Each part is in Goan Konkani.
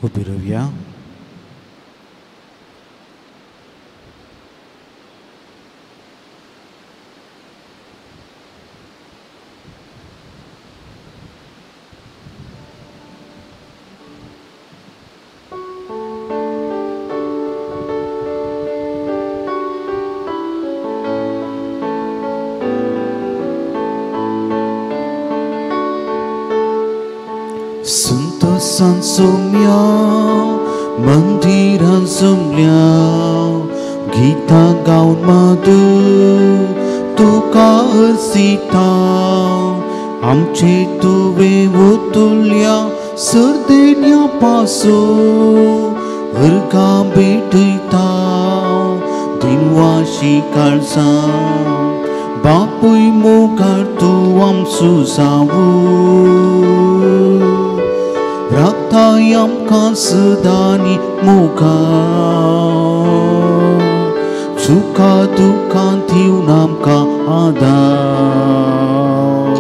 उबी रावया. संतोसान सोम्या मंदिरान सोमल्या गीतां गावन माधू तुका हरसिता आमचे तुवें वतुल्या सर्देन्या पासो हरगां भेटयता दिनवाशी काळजां बापूय मोगार तूं आमचो जावूं राखताय आमकां सदांनी मोगार सुखा दुखां दिवन आमकां आदार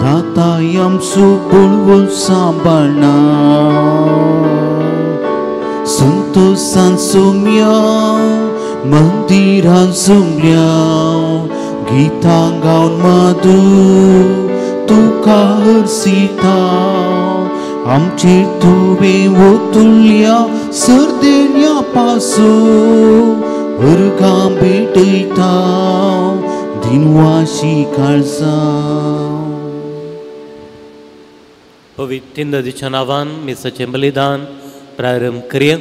जाताय आमचो बळवंत सांबाळना संतोसान सोम्या मंदिरान सोमल्या गीतां गावन माधू तुका हरसिता आमचे तुवें वतुल्या सर्देन्या पासो हरगां भेटयता दिनवाशी काळजां. पवित्र नदीच्या नांवान मिसाचें बलिदान प्रारंभ करया.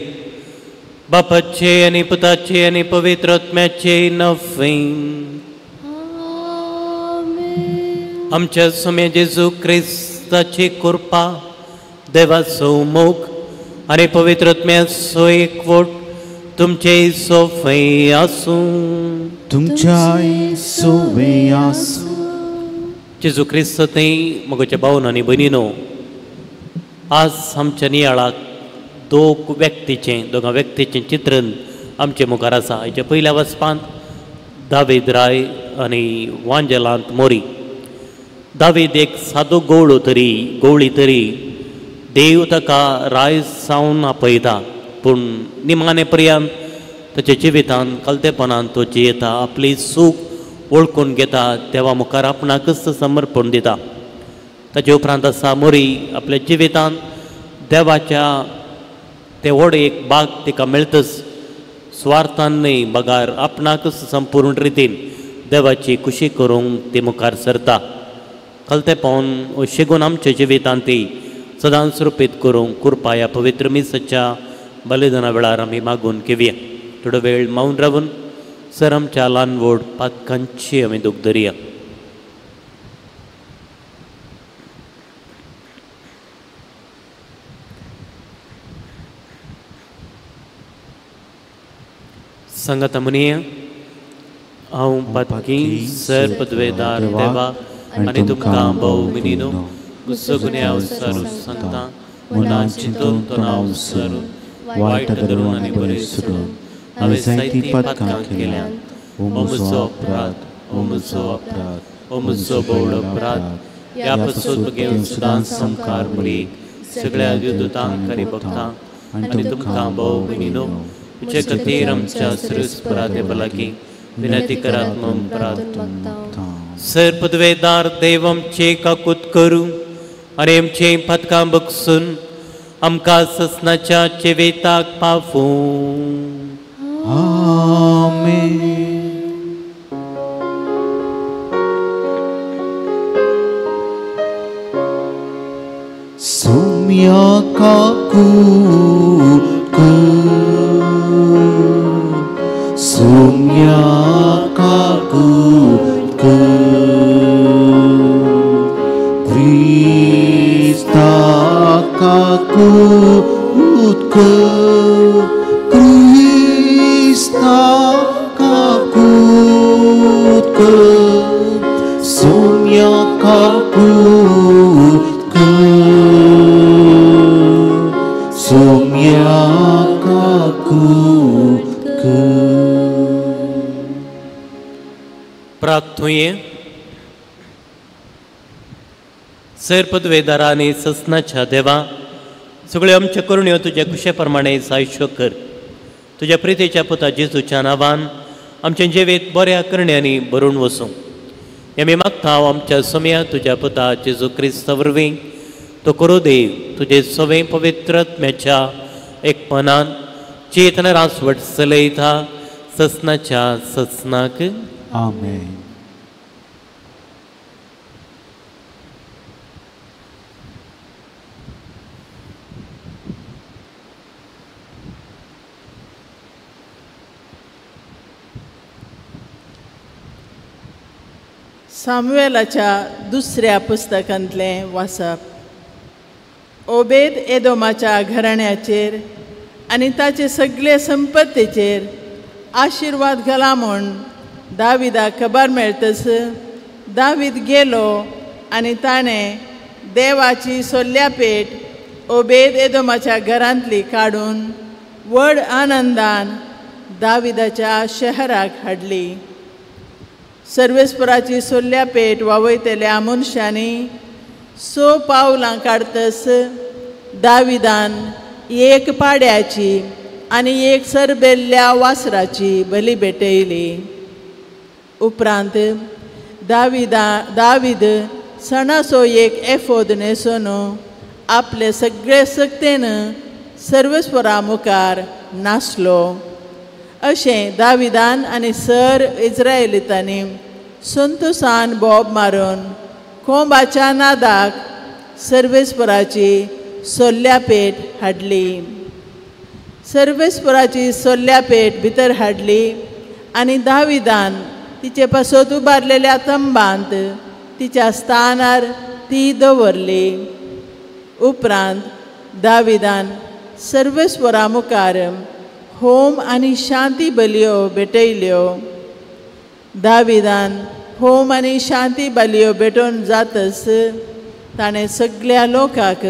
बापाचे आनी पुताचे आनी पवित्र आत्म्याचे नांवान. आमच्या स्वामी जेजू क्रिस्ताची कृपा, देवाचो मोग आनी पवित्र आत्म्याचो एकवट तुमचे सोफे आसूं. तुमच्याय सोवे आसूं. जेजू क्रिस्त थंय म्हज्या भावन आनी भयणीनो, आज आमच्या नियाळाक दोगां व्यक्तीचें चित्रण आमचे मुखार आसा. हाच्या पयल्या वचपांत दावीद राय आनी वांजेलांत मोरी. दावीद एक सादो गवळी तरी देव ताका राय सावन आपयता, पूण निमाणे पर्यंत ताच्या जिवितान कलतेपणान तो जियेता, आपली सूख वळखून घेता, देवा मुखार आपणाकच समर्पण दिता. ताचे उपरांत आसा मोरी आपल्या जिवितान देवाच्या ते व्हड एक बाग तिका मेळतच स्वार्थान न्हय बगार आपणाकच संपूर्ण रितीन देवाची खुशी करूंक ती मुखार सरता. कलतेपण शेगून आमच्या जिवितान ती सदांच रुपीत करूंक कृपा ह्या पवित्र मिसाच्या बलिदाना वेळार आमी मागून घेवया. थोडो वेळ मौन रावून सर आमच्या ल्हान व्हड पातकांची आमी दूख धरया. सांगात म्हणया, हांव पातकी सर पदवेदार देवा आनी तुमकां भोव मिनिनो गुस्सो गुन्यांव सारू सांगता मनान चिंतून तणाव सरून वायट धरून आनी बरें सोडून हांवें जायतीं पातकां केल्यांत. ओ म्हजो अपराध, ओ म्हजो अपराध, ओ म्हजो भोवळ अपराध. ह्या पासून म्हगेल सदांच सामकार मुरी सगळ्या युद्धतांक आनी भक्तांक आनी तुमकां भोव मिनिनो तुजे खातीर आमच्या सर्वेस्परा देवा लागीं विनंती करात म्हूण प्रार्थना. सर पदवेदार देव आमचे काकूत करूं आनी आमचें पातकां बगसून आमकां ससनाच्या जिविताक पावूं. आमेन. सोम्या काकूत कर, सोम्या काकूत कर, क्रिस्ता काकूत कर, क्रिस्ता काकूत कर, सोम्या काकूत कर, सोम्या काकूत कर. प्रार्थुये. सर पदवेदारांनी ससनाच्या देवा सगळ्यो आमच्यो करण्यो तुज्या कुशे प्रमाणे जायश्यो कर. तुज्या प्रितीच्या पुता जेजूच्या नांवान आमचें जिवीत बऱ्या करण्यांनी भरून वसूं. हें आमी मागता आमच्या सोम्या तुज्या पुता जेजू क्रिस्त वरवीं. तो करूं देव तुजे सवें पवित्र आत्म्याच्या एकपणान चेतन रासवट चलयता ससनाच्या ससनाक. आमेन. सामुएलाच्या दुसऱ्या पुस्तकांतलें वाचप. ओबेद एदोमाच्या घराण्याचेर आनी ताचे सगळे संपत्तीचेर आशिर्वाद घाला म्हूण दाविदाक खबर मेळतच दावीद गेलो आनी ताणें देवाची सोल्ल्या पेट ओबेद एदोमाच्या घरांतली काडून व्हड आनंदान दाविदाच्या शहराक हाडली. सर्वेस्पराची सोल्ल्या पेट वावयतल्या मनशांनी 6 पावलां काडतस दाविदान एक पाड्याची आनी एक सरबेल्ल्या वासराची बली भेटयली. उपरांत दावीद सणाचो एक एफोद न्हेसून आपले सगळे सक्तेन सर्वेस्परा मुखार नाचलो. अशें दाविदान आनी सर इस्रायलितांनी संतोसान बोब मारून कोंबाच्या नादाक सर्वेस्पराची सोल्ल्या पेट हाडली. सर्वेस्पराची सोल्ल्या पेट भितर हाडली आनी दाविदान तिचे पासत उबारलेल्या तंबांत तिच्या स्थानार ती दवरली. उपरांत दाविदान सर्वेस्परा मुखार होम आनी शांती बलयो भेटयल्यो. दाविदान होम आनी शांती बलयो भेटोवन जातच ताणें सगळ्या लोकांक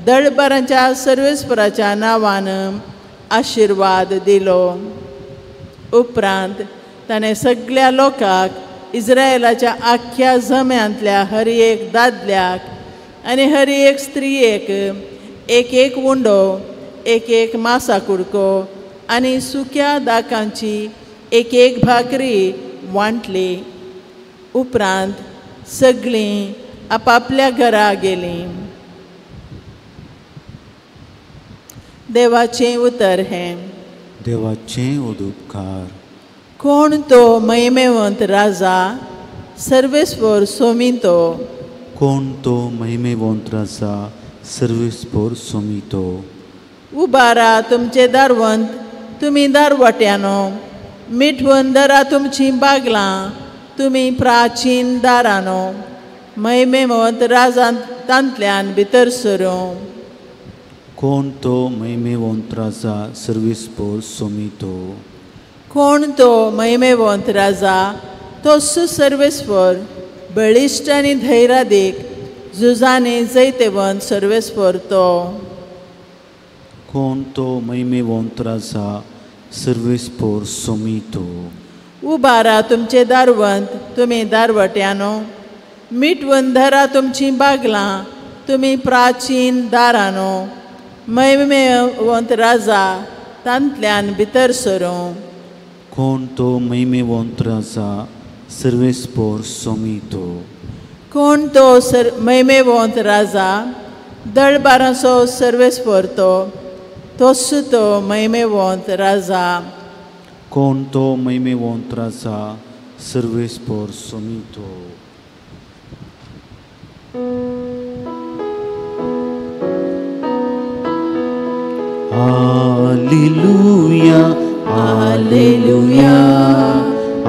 दळबरांच्या सर्वेस्पराच्या नांवान आशिर्वाद दिलो. उपरांत ताणें सगळ्या लोकांक इस्रायलाच्या आख्ख्या जम्यांतल्या हर एक दादल्याक आनी हर एक स्त्रियेक एक एक उंडो, एक एक मासा कुडको आनी सुक्या दाकांची एक एक भाकरी वांटली. उपरांत सगळीं आपापल्या घरा गेलीं. देवाचें उतर हें. देवाचें उदुपकार. कोण तो महिमेवंत राजा सर्वेस्पर सोमितो. कोण तो महिमेवंत राजा सर्वेस्पर सोमितो. उबारा तुमचे दारवंत तुमी दारवट्यानो, मिठवून धरा तुमचीं बागलां तुमी प्राचीन दारानो. महिमेवंत राजा तांतल्यान भितर सरूं. कोण तो महिमेवंत राजा सर्वेस्पर सोमितो. कोण तो महिमेवंत राजा तो सुसर्वेस्पर बळिश्ट आनी धैर्यादीक झुजांनी जैतेवंत सर्वेस्पर तो. कोण तो महिमेवंत राजा सर्वेस्पर सोमितो. उबारा तुमचे दारवंत तुमी दारवट्यानो, मिटवून धरा तुमचीं बागलां तुमी प्राचीन दारानो. महिमेवंत राजा तांतल्यान भितर सरूं. कोण तो महिमेवंत राजा सर्वेस्पर सोमितो. कोण तो महिमेवंत राजा दळबारांचो सर्वेस्पर तो, तोच तो महिमेवंत राजा. कोण तो महिमेवंत राजा सर्वेस्पर सोमितो. Alleluia, alleluia,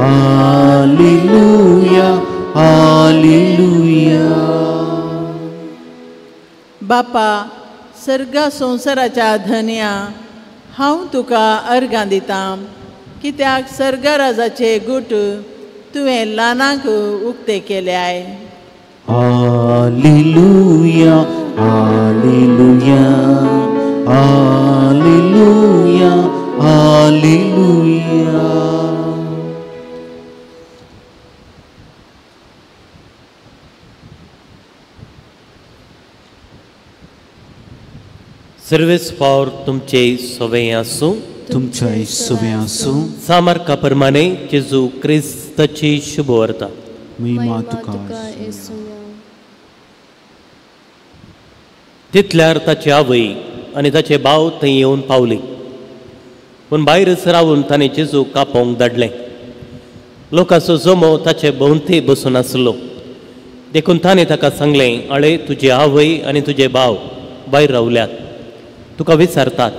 alleluia, alleluia. बापा सर्गा संवसाराच्या धनया, हांव तुका अर्गां दितां कित्याक सर्गा राजाचे गुट तुवें ल्हानांक उक्ते केल्याय. Alleluia, alleluia, alleluia, alleluia. Sarves फावर तुमचे सवे आसूं, तुमचे सवे आसूं. सामार्का प्रमाणे जेजू क्रिस्ताची शुभवार्ता. महिमा तुका. तितल्यार ताची आवय आनी ताचे भाव थंय येवन पावली, पूण भायरच रावून ताणें जेजूक कापोवंक धाडलें. लोकांचो जमो ताचे भोंवती बसून आसलो, देखून ताणें ताका सांगलें, आळे तुजी आवय आनी तुजे भाव भायर रावल्यात, तुका विचारतात.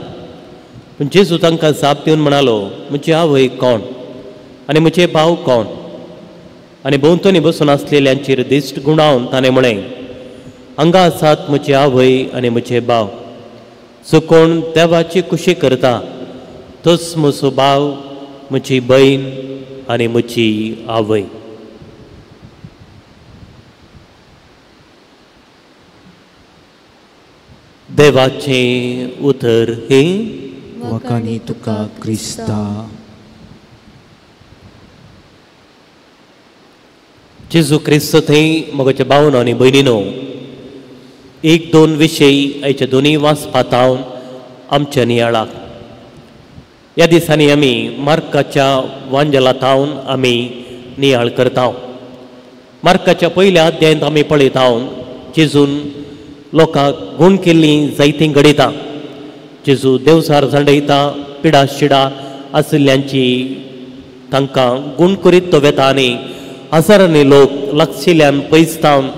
पूण जेजू तांकां जाप दिवन म्हणालो, म्हजी आवय कोण आनी म्हजे भाव कोण? आनी भोंवतणी बसून आसलेल्यांचेर दिश्ट गुणावन ताणें म्हळें, हांगा आसात म्हजी आवय आनी म्हजे भाव. जो कोण देवाची खुशी करता तोच म्हजो भाव, म्हजी भयण आनी म्हजी आवय. देवाचें उतर हें. वाखाणी तुका क्रिस्ता. जेजू क्रिस्त थंय म्हज्या भावनो आनी भयणीनो, एक दोन विशय आयच्या दोनूय वाचपांत आमच्या नियाळाक. ह्या दिसांनी आमी मार्काच्या वांजेलांत आमी नियाळ करता. मार्काच्या पयल्या अध्यायांत आमी पळयता जेजून लोकांक गूण केल्लीं जायतीं घडयता. जेजू देवचार झंडयता, पिडा शिडा आशिल्ल्यांची तांकां गूण करीत तो वेता आनी हजारांनी लोक लागशिल्ल्यान पयस जावन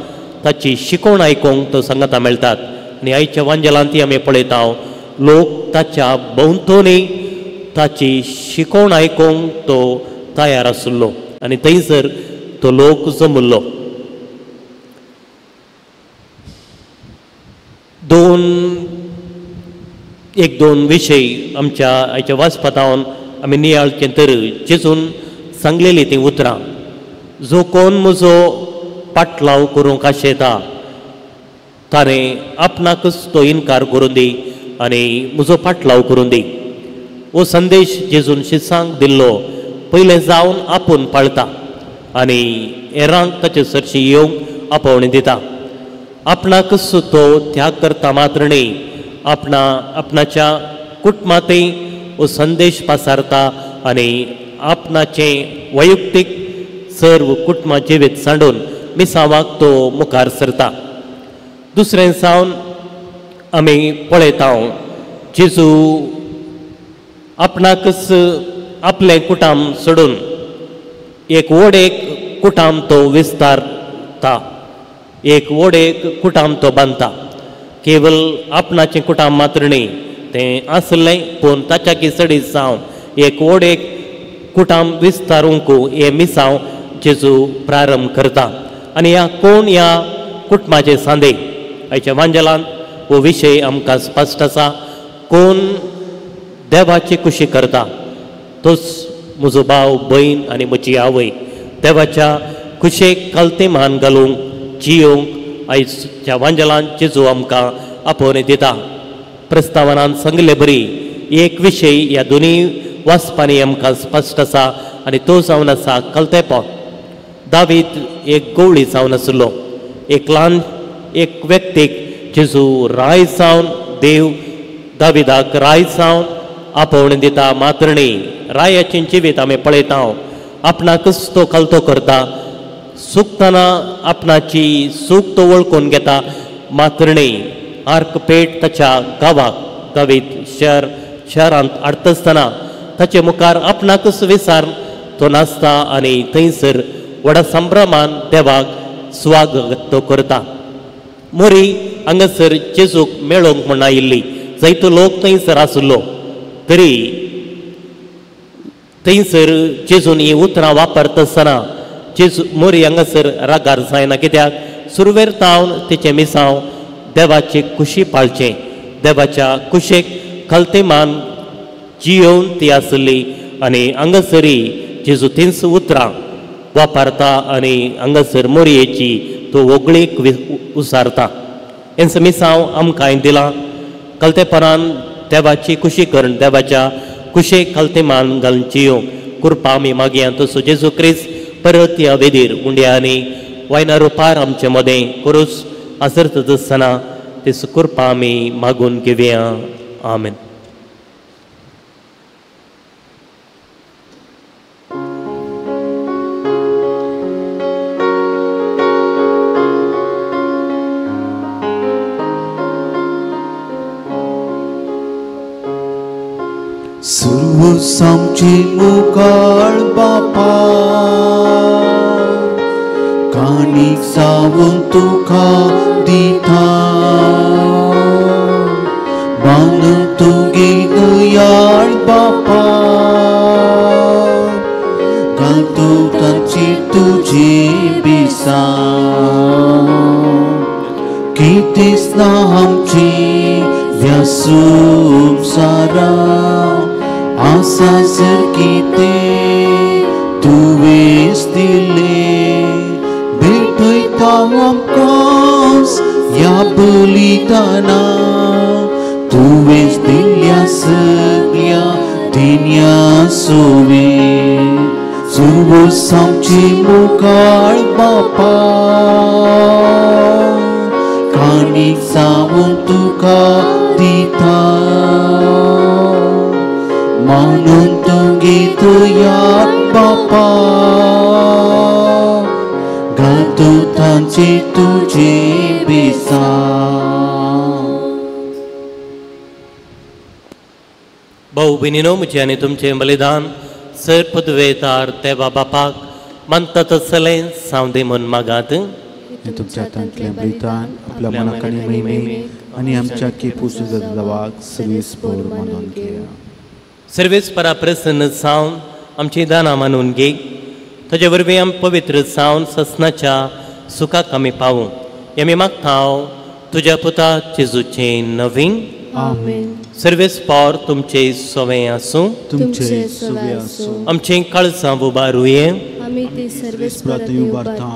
ताची शिकवण आयकूंक तो सांगता मेळटात. आनी आयच्या वांजेलांत आमी पळयता लोक ताच्या भोंवतणी ताची शिकवण आयकूंक तो तयार आशिल्लो आनी थंयसर तो लोक जमुल्लो. एक दोन विशय आमच्या आयच्या वाचपांत आमी नियाळचें तर जेजून सांगलेलीं तीं उतरां, जो कोण म्हजो पाटलाव करूंक आशेता ताणें आपणाकच तो इनकार करून दी आनी म्हजो पाटलाव करून दी. हो संदेश जेजून शिसांक दिल्लो पयलें जावन आपूण पाळता आनी हेरांक ताचे सरशी येवंक आपोवणी दिता. आपणाकच तो त्याग करता मात्र न्ही, आपणा आपणाच्या कुटुंबांतय हो संदेश पासारता आनी आपणाचें वैयक्तीक सर्व कुटुंबा जिवीत सांडून मिसांवाक तो मुखार सरता. दुसरें सावन आमी पळयता जेजू आपणाकच आपलें कुटाम सोडून एक व्हड एक कुटाम तो विस्तारता, एक व्हड एक कुटाम तो बांदता. केवल आपणाचें कुटाम मात्र न्ही, तें आसलें पूण ताच्या किसडी जावन एक व्हड एक कुटाम विस्तारूंक हें मिसांव जेजू प्रारंभ करता. आनी ह्या कोण ह्या कुटुंबाचे सांदे आयच्या वांजेलांत हो विशय आमकां स्पश्ट आसा. कोण देवाची खुशी करता तोच म्हजो भाव, भयण आनी म्हजी आवय. देवाच्या खुशेक कलते मान घालूंक जियोवंक आयच्या वांजेलांत जेजू आमकां आपोवणी दिता. प्रस्तावनान सांगले बरी एक विशय ह्या दोनूय वाचपांनी आमकां स्पश्ट आसा आनी तो जावन आसा कलतेपण. दावीद एक गवळी जावन आसलो, एक ल्हान एक व्यक्तीक जेजू राय जावन देव दाविदाक राय जावन आपोवणी दिता मात्र न्ही, रायाचें जिवीत आमी पळयता आपणाकच तो कलतो करता, सुकतना आपणाची सूख तो वळखून घेता मात्र न्ही, आर्क पेट ताच्या गांवाक दावीद शहरांत हाडटा आसतना ताचे मुखार आपणाकच विसार तो नाचता आनी थंयसर व्हडा संभ्रमान देवाक स्वागत तो करता. मोरी हांगासर जेजूक मेळोवंक म्हूण आयिल्ली जायतो लोक थंयसर आसलो तरी थंयसर जेजून हीं उतरां वापरता आसतना जेजू मोरी हांगासर रागार जायना, कित्याक सुरवेर तावन तिचें मिसांव देवाची खुशी पाळचें, देवाच्या खुशेक खलते मान जियोवन ती आसली आनी हांगासरी जेजू तींच उतरां वापरता आनी हांगासर मोरयेची तो वगळीक उसारता. हेंच मिसांव आमकांय दिलां कलतेपणान देवाची खुशी करून देवाच्या खुशेक खलते मान घालून जियोवंक कृपा आमी मागया. तसो जेजू क्रिस्त परत ह्या वेदीर उंड्या आनी वायना रुपार आमचे मदें करूच आसरता आसतना तेच कृपा आमी मागून घेवया. आमेन. सामची मुखार बापा काणीक सावन तुका दिता बांदून तुगे दयाळ बापा घालतो तांची तुजी बिसा कितेंच ना आमची ह्या संवसारा आसा सर कितें तुवेंच दिलें भेटयता आमकां ह्या बलिदाना तुवेंच दिल्या सगळ्या दिन्या सोवें सुरबूस आमची मुखार बापा काणीक सावन तुका दिता मानून तुगे दयाळ बापा घालतो तांचे तुजे बेसा. भाऊ भयणीनो, म्हजें आनी तुमचें बलिदान सर पदवेतार देवा बापाक मानता तसलें सावंदी म्हूण मागात. तुमच्या हातांतलें बलिदान आपल्या मनाक आनी महिमेक आनी आमच्या केपूस देवाक सर्वेस पोर मानून घेया. सर्वेस्परा प्रसन्न जावन आमची दानां मानून घे, ताजे वरवीं आम पवित्र जावन ससनाच्या सुखाक आमी पावूं. हें आमी मागता तुज्या पुता जेजूचें नवीन. आमेन. सर्वेस्पर तुमचे सवें आसूं. तुमचे सवें आसूं. आमचें काळजां उबारुये. आमी ते सर्वेस्पराक उबारता.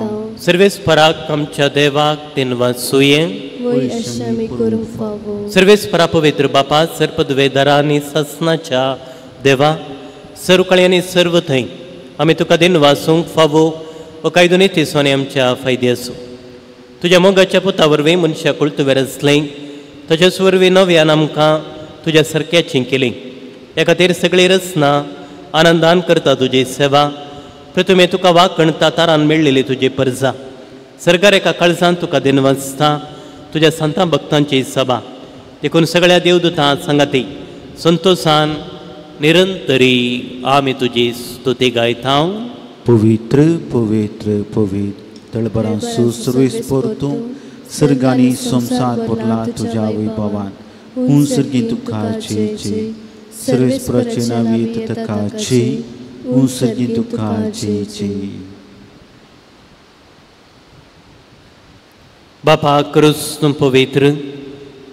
सर्वेस्पराक आमच्या देवाक दिनवासुये. वय अशें आमी करूंक फावो. सर्वेस्परा पवित्र बापा सर्पदवेदारा आनी ससनाच्या देवा सर्वकाळी आनी सर्व थंय आमी तुका दिनवासूंक फावो हो कायदो नितीचो आनी आमच्या फायदे आसूं. तुज्या मोगाच्या पुता वरवीं मनशाकूळ तुवें रचलें, तशेंच वरवीं नव्यान आमकां तुज्या सारक्याची केली. ह्या खातीर सगळी रचना आनंदान करता तुजी सेवा. प्रथमे तुका वाकणता तारान मेळ्ळेली तुजी परजा सरकार एका काळजान तुका दिनवासता तुज्या संतां भक्तांची सभा. देखून सगळ्या देवदूतां सांगाती संतोषान निरंतरी आमी तुजी स्तुती गायता. पवित्र पवित्र पवित्र तळबरांसू सर्वेस्पर तूं सर्गांनी संवसार भरला तुज्या वैभवान. हूं सर्गी तुका जे जे सर्वेस्पराचे नांवी तुका जे हूं सर्गी तुका जे जे. बापा क्रूस तूं पवित्र,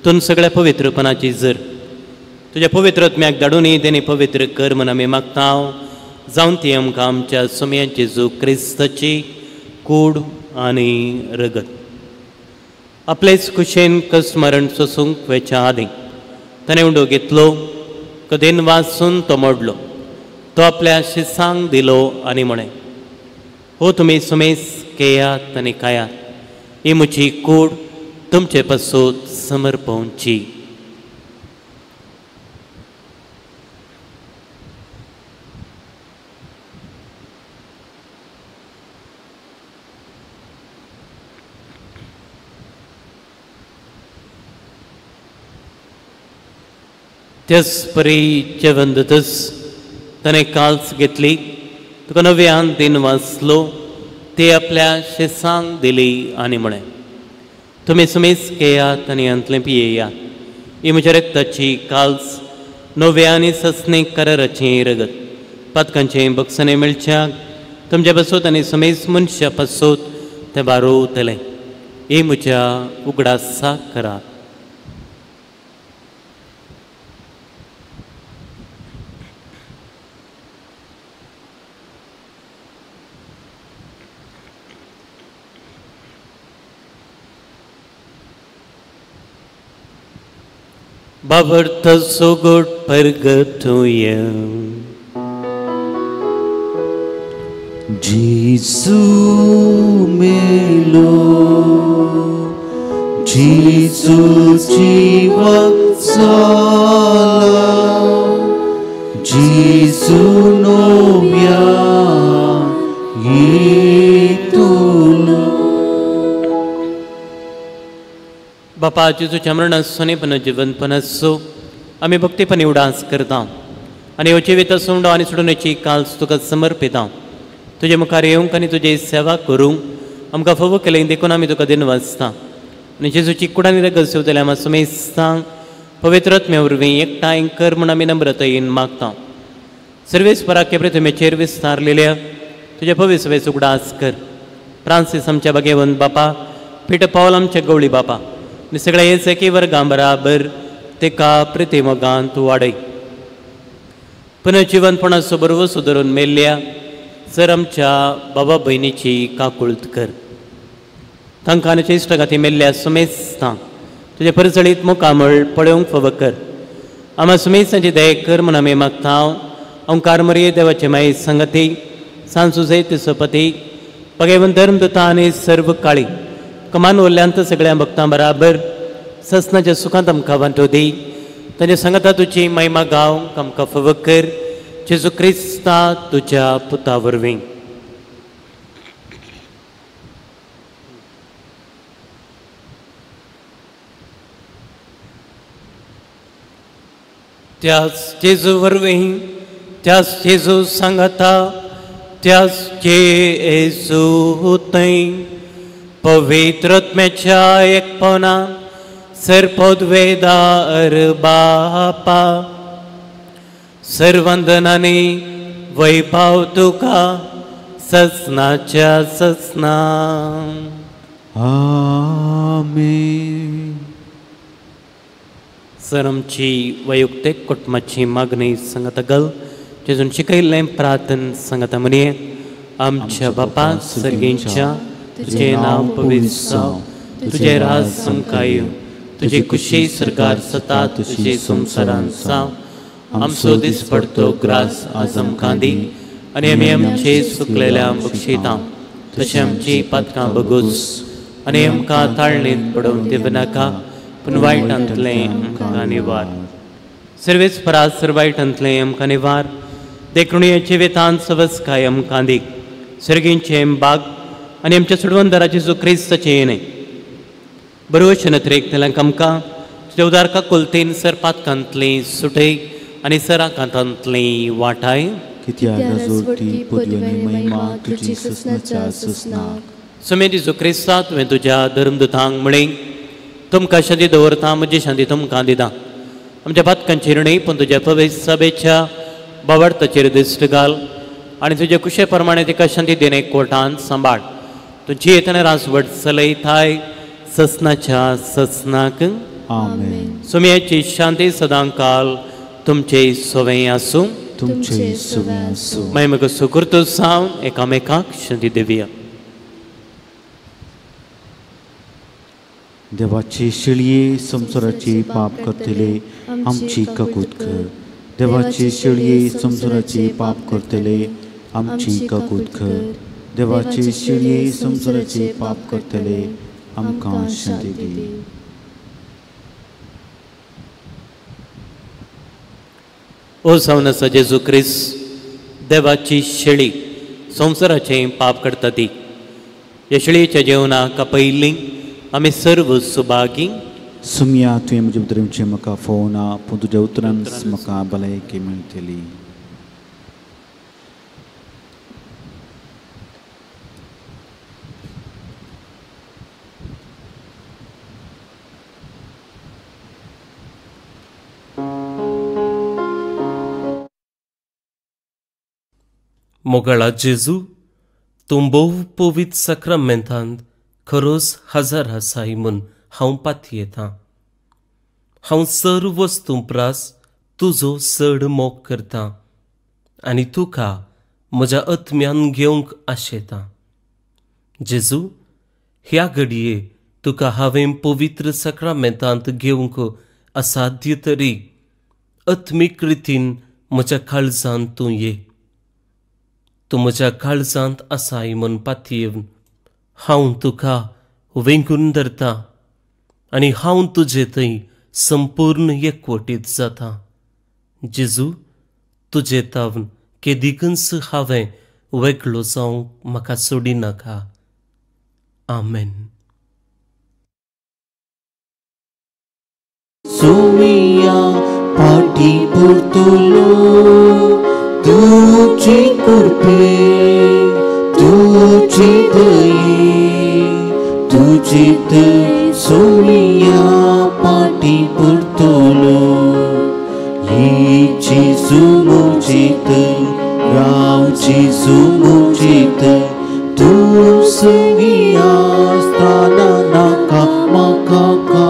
तूं सगळ्या पवित्रपणाची जर तुज्या पवित्रत्म्याक धाडून तेणी पवित्र कर म्हूण आमी मागता. जावन ती आमकां आमच्या सोमया जेजू क्रिस्ताची कूड आनी रगत आपलेच कुशेन कसमरण सोसूंक वेच्या आदीं ताणें उंडो घेतलो, कदेन वासून तो मोडलो, तो आपल्या शिसांक दिलो आनी म्हळें, हो तुमी सुमेस केयात आनी खायात, ही म्हजी कूड तुमचे पासून समर्पवची. त्याच परी जेवण दितच ताणें काल्स घेतली, तुका नव्यान दिन वाचलो, ते आपल्या शेसांक दिली आनी म्हळें, तुमी सुमेस घेयात आनी हांतलें पियेयात, ही म्हज्या रक्ताची काल्स नव्या आनी ससने कराराचें रगत, पातकांचें बक्षणें मेळच्याक तुमच्या पासत आनी सुमेस मनशा पासत तें बारोवतलें, ही म्हज्या उगडासाक करात. बाबर्थ सोगोट परगतुया जीसू मेलो जेजूची वत्सला जेजू नोव्या येतलो. बापा जेजूच्या मरणाचो पण जिवंतपणाचो आमी भक्तीपणी उडास करता आनी हो जिवीत सोंडो आनी सोडण्याची काल्स तुका समर्पिता. तुजे मुखार येवंक आनी तुजी सेवा करूंक आमकां फावो केलें देखून आमी तुका दिनवासता. आनी जेजूची कुडांनी रगत सेवतले आमा सुमेस्तांक पवित्र आत्म्या वरवीं एकठांय कर म्हूण आमी नम्रतायेन मागता. सर्वेस्पराके प्रतिमेचेर विस्तारलेल्या तुज्या पवित्र उगडास कर. फ्रांसीस आमच्या भाग्यवंत बापा, पीटर पावल आमच्या गवळी बापा आनी सगळ्या एकी वर्गां बराबर तेका प्रतिमोगांत वाडय. पुनर्जिवनपणाचो बरवसो धरून मेल्ल्या सर आमच्या बाबा भयणीची काकुळत कर. तांकां आनी इश्टागाती मेल्ल्या सुमेस्तांक तुजे परजळीत मुखामळ पळोवंक फावो कर. आमा सुमेस्तांची दया कर म्हूण आमी मागता. ओंकार मरिये देवाचे माये संगती सांसुजय तिसोपती पगेवन धर्मदूता आनी सर्व काळी कमान उरल्यांत सगळ्या भक्तां बराबर ससनाच्या सुखांत आमकां वांटो दी. तांच्या सांगाता तुजी महिमा गावंक आमकां फावो कर. जेजू क्रिस्ता तुज्या पुता वरवीं. त्याच जेजू वरवीं, त्याच जेजू सांगाता, त्याच जेजू थंय पवित्र आत्म्याच्या एकपणा सर्पोद्वेदार बापा सर्वंदनानी वैभाव तुका ससनाच्या ससना. आमेन. सर आमची वैयक्तीक कुटुंबाची मागणी सांगता गल जेजून शिकयल्लें प्रार्थन सांगता म्हणये. आमच्या बापा सर्गींच्या तुजें नांव पवित्र जावं, तुजें राज आमकां येवं, तुजी खुशी सरकार सता तुजी संवसारांत जावं. आमचो दीस पडतो ग्रास आज आमकां दी आनी आमी आमचे चुकलेल्या बक्षिता तशें आमची पातकां बगूस आनी आमकां ताळणेंत पडोवन दिवनाका पूण वायटांतलें आमकां निवार. सर्वेच परास वायटांतलें आमकां निवार. देखून जिवितांत सवस्काय आमकां दी. सर्गींचें बाग आनी आमच्या सोडवणदाराचे जेजू क्रिस्ताचें येणें बरोवचें नत्रेक तेल्यांक आमकां तुज्या उदार काकुळटेन सर पातकांतलीं सुटय आनी सराकांतांतलीं वाटाय. सुमे जेजू क्रिस्ता तुवें तुज्या धर्मदूतांक म्हळें तुमकां शांती दवरता म्हजी शांती तुमकां दिता. आमच्या पातकांचेर न्हय पूण तुज्या पवित्र सभेच्या बावडताचेर दिश्ट घाल आनी तुज्या कुशे प्रमाणे तिका शांती दिणे कोर्टान सांबाळ. तुजी येतना रासवट चलयताय ससनाच्या ससनाक. आमेन. सुम्याची शांती सदांकाल तुमचे सोवें आसूं. तुमचे सोवें आसूं. मागीर म्हाका सुकृत जावन एकामेकाक शांती दिवया. देवाची शेळये संवसाराचे पाप करतले आमची काकूत कर. देवाची शेळये संवसाराचे पाप करतले आमची काकूत कर. देवाची शेळये संवसाराचे पाप करतले आमकां शांती दी. ओ जावन आसा जेजू क्रिस्त देवाची शेळी संवसाराचें पाप करता ती. ह्या शेळयेच्या जेवणाक पयलीं आमी सर्व सुभागी. सुमया तुवें म्हज्या भितर म्हाका फोवना पूण तुज्या उतरान म्हाका भलायकी मेळटली. मोगाळा जेजू, तूं भोव पवित्र साक्रामेंतांत खरोच हजर आसाय म्हूण हांव पातयेतां. हांव सर्व वस्तूं प्रास तुजो चड मोग करतां आनी तुका म्हज्या आत्म्यान घेवंक आशेतां. जेजू, ह्या घडये तुका हांवें पवित्र साक्रामेंतांत घेवंक असाध्य तरी आत्मीक रितीन म्हज्या काळजांत तूं ये. तूं म्हज्या काळजांत आसाय म्हूण पातयेवन हांव तुका वेंगून धरतां आनी हांव तुजे थंय संपूर्ण एकवटीत जाता. जेजू, तुजे तावन केदिकूच हांवें वेगळो जावंक म्हाका सोडिनाका. आमेन. सोमिया पाटी पुरतलो तुझी कृपे तुझी दये तुझीत सोमिया पाटी पुरतलो येची सुमुचित रावची सुमुचित तूं संगी आसतना नाका म्हाका का.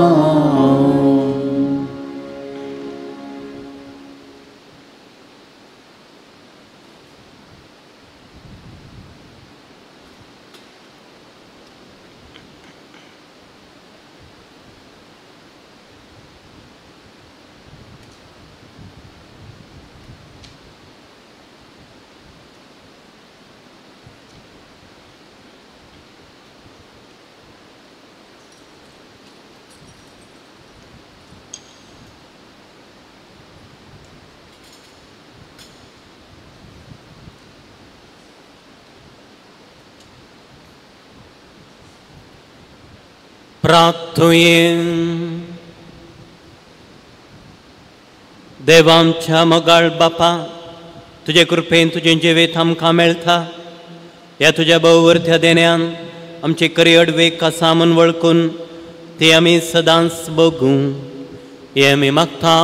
प्रार्थुये. देवा आमच्या मोगाळ बापा, तुजे कृपेन तुजें जिवीत आमकां मेळटा. ह्या तुज्या भोववरत्या देण्यान आमची खरी अडवेक आसा म्हूण वळखून ती आमी सदांच बगूं हें आमी मागता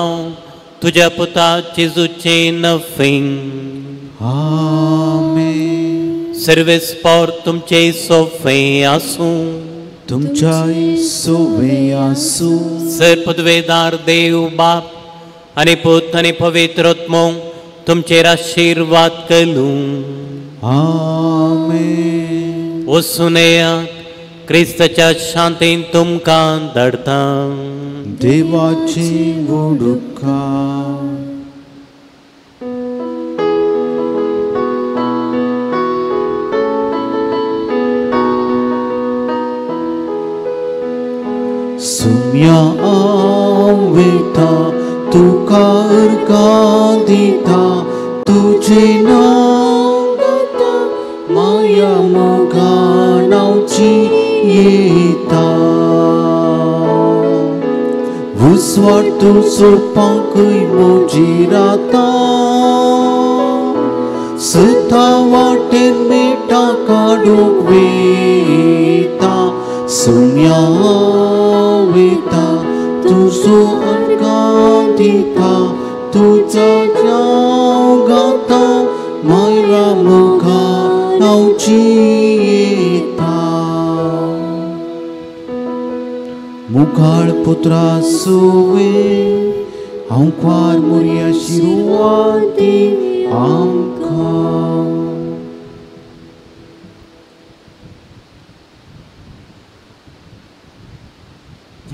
तुज्या पुता जेजूचें नफींग. आमेन. सर्वेस्पोर तुमचें सोफें आसूं, तुमच्याय सोवे आसूं. सर पदवेदार देव बाप आनी पूत आनी पवित्र आत्मो तुमचेर आशिर्वाद करूं. आमेन. वचून येयात, क्रिस्ताच्या शांतीन तुमकां धाडटा. देवाची वडुका. सुम्या आवयता तुका अर्गां दिता तुजें नांव गाता माया मोगा नांवची येता. उजवाड तुजो पांकय म्हजी राता सता वाटेन मेटा काडूंक वयता. सुम्या वयता तुजो अर्गां दिता तुजो नांव गाता माया मोगा नांवची येता. मुखाळ पुत्रा सोवे हांव क्वार मोरया शिरवादी आमकां.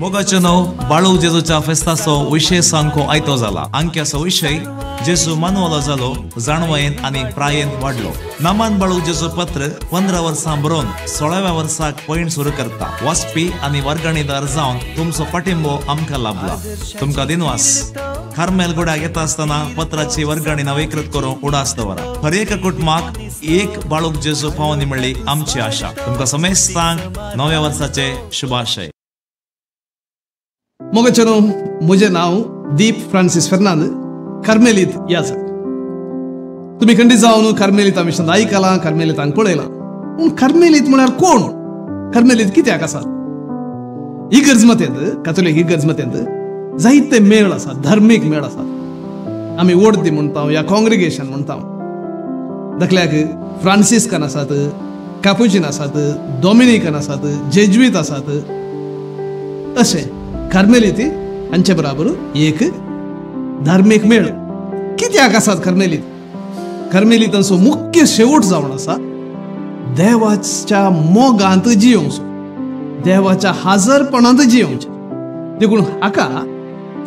मोगाचें नांव बाळू जेजूच्या फेस्ताचो विशय सामको आयतो जाला. अंक्याचो विशय जेजू मानवलो जालो, जाणवायेन आनी प्रायेन वाडलो. नामान बाळू जेजू पत्र 15 वर्सां बरोवन 16व्या वर्साक पयण सुरू करता. वाचपी आनी वर्गणीदार जावन तुमचो पाठिंबो आमकां लाभला. तुमकां दिनवास. कार्मेल गुड्याक येता आसतना पत्राची वर्गणी नवीकृत करून उडास दवरा. हर एका कुटुंबाक एक बाळूक जेजू पावनी म्हणली आमची आशा. तुमकां समेस्तांक नव्या वर्साचे शुभाशय. मोगाचें म्हजें नांव दीप फ्रांसीस फेर्नांद, कार्मेलीत याजक. तुमी खंडीत जावन कार्मेलिता मिशन आयकलां, कार्मेलितांक पळयलां. पूण कार्मेलीत म्हळ्यार कोण? कार्मेलीत कित्याक आसात? इगर्ज मतेंत, कातोलीक इगर्ज मतेंत जायते मेळ आसात, धार्मीक मेळ आसात. आमी ओडदी म्हणटा या कॉंग्रिगेशन म्हणटा. धाकल्याक फ्रांसिस्कन आसात, कापुचीन आसात, डॉमिनिकन आसात, जेज्वीत आसात. अशें कार्मेलीत हांचे बराबर एक धार्मीक मेळ कित्याक आसात कार्मेलीत? कार्मेलितांचो मुख्य शेवट जावन आसा देवाच्या मोगांत जियोवचो, देवाच्या हाजरपणांत जियोवचें. देखून हाका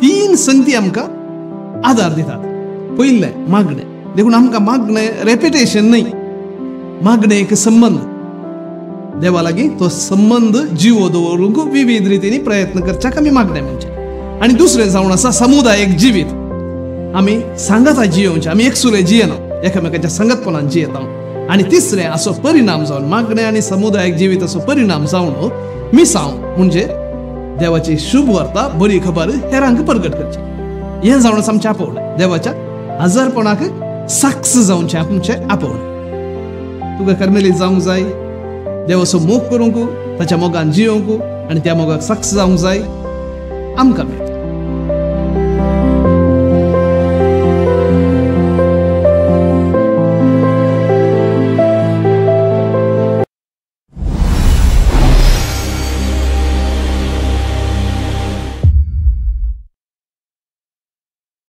3 संगती आमकां आदार दितात. पयलें मागणें. देखून आमकां मागणें रेपिटेशन न्हय, मागणें एक संबंद. देवा लागीं तो संबंद जिवो दवरूंक विविध रितींनी प्रयत्न करच्याक आमी मागणें म्हणचें. आनी दुसरें जावन आसा समुदायीक जिवीत. आमी सांगाता जियोवचें, आमी एकसुरे जियेना, एकामेकाच्या सांगातपणान जियेता. आनी तिसरें असो परिणाम जावन मागणें आनी समुदायीक जिविताचो परिणाम जावन मिसांव म्हणजे देवाची शुभ वार्ता, बरी खबर हेरांक प्रगट करची. हें जावन आमचें आपोवणें, देवाच्या हजारपणाक साक्ष जावचें आमचें आपोवणें. तुका कर्मेलीत जावंक जाय, देवाचो मोग करूंक, ताच्या मोगान जियोवंक आनी त्या मोगाक साक्ष जावंक जाय. आमकां मेळटा.